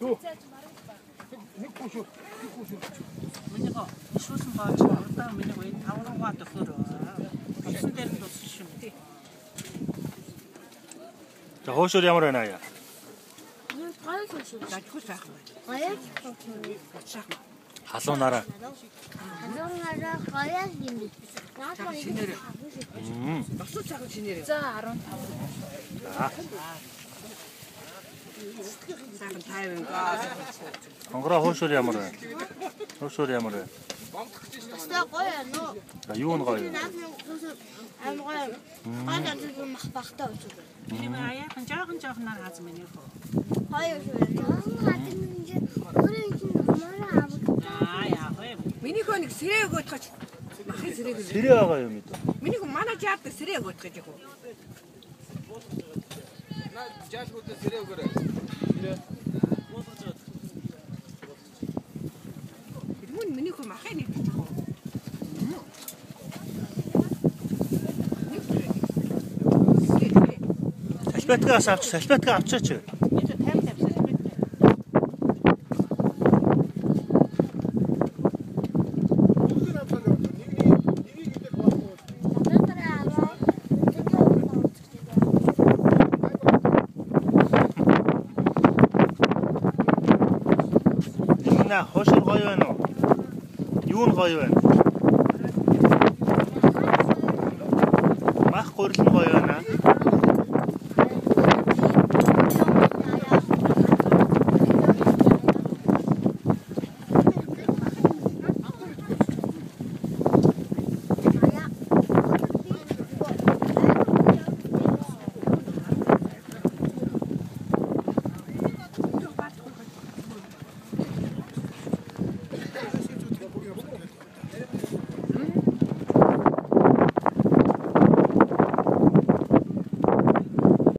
Нэг гүшүү. Нэг гүшүү. Миний гоо шүүсэн баач удаа миний гоо энэ тавруугаа төхөр. Авсан дээр нь дууссан шүү дээ. За хуушуур ямар байна аяа? Гоё шүү. Гажгүй сайхан байна. Гоё. Сайхан. Халуунаараа. Халуунаараа гоё юм би. Наадмаар Шинээр. Босуу сайхан шинээр. За 15. За. Сайхан тайван гоо. Хонгороо хуушуур ямар байна? Хуушуур ямар байна? Өстой гоё нөө. За юу нь гоё вэ? Наадмын аим гоё. Гоё зүйл мах багтаа өчөг. Тийм аяахан жоохон жоохноор хаз миний хөө. Гоё шүү. Хатан ингэ өөрөө чинь мороо авах. Аа яах вэ? Миний хөө нэг сэрээ өгөөд хач. Махын сэрээ өгөөд. Сэрээ байгаа юм уу? Миний хөө манай жаардаг сэрээ өгөөд гэж яг. Наа жаалгуудаа сэрээ өгөөрэй. Тэр мөн миний хөө махын нэг гэж яг. Салфеткаас авч, салфетка авчаач. Энэ 50 50 салфетка. Бүгд авсаар явж. Нэг нэг нэгийг идэх болохгүй. Дараа аваа. Тэгээд Энэ хуушуур гоё байна уу? Юу нь гоё байна? Мах гурил нь гоё байна.